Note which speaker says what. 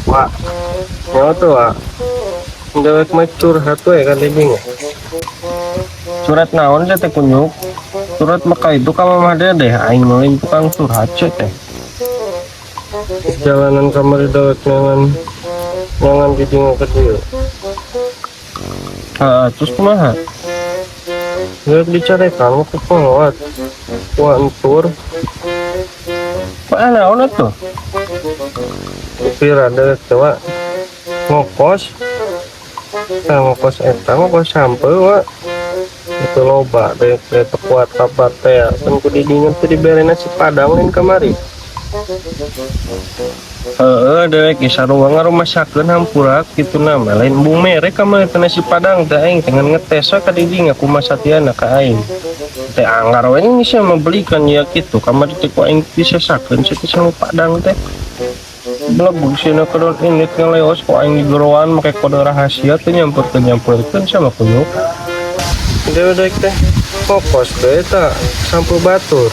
Speaker 1: Wak, nyawa tuh, Wak. Dewek mah curhat we kan didinya. Curhat naon sia teh, kunyuk? Curhat maka itu ka Mamah Dedeh, aing mah lain tukang curhat sia teh. Jalanan kamari dewek neangan neangan didinya ke dieu. Ah, terus kumaha? Dewek dicarekan ku kolot. Ku entur. Pak, naon atuh? Pira dewek teh, Wak? Ngokos. Nah, ngokos eta ngokos sampeu, Wak. Itu loba dewek teh teu kuat kabar teh. Kan ku didinya teh dibere nasi padang lain kamari. Heeh, dewek ge sarua ngarumasakeun, hampura kitu nama lain embung mere kamari teh nasi padang teh, aing teh ngan ngetes we ka didinya kumaha satiana ka aing. Teh anggar we nya sia mah belikan ya kitu, kamari teh ku aing disesakeun sia teh sangu padang teh. Belebug sia kedon indit ngaleos, ku aing digeroan make kode rahasia teh nyamperkeun-nyamperkeun sama kunyuk. Dewek teh kokos teh eta sampeu batur.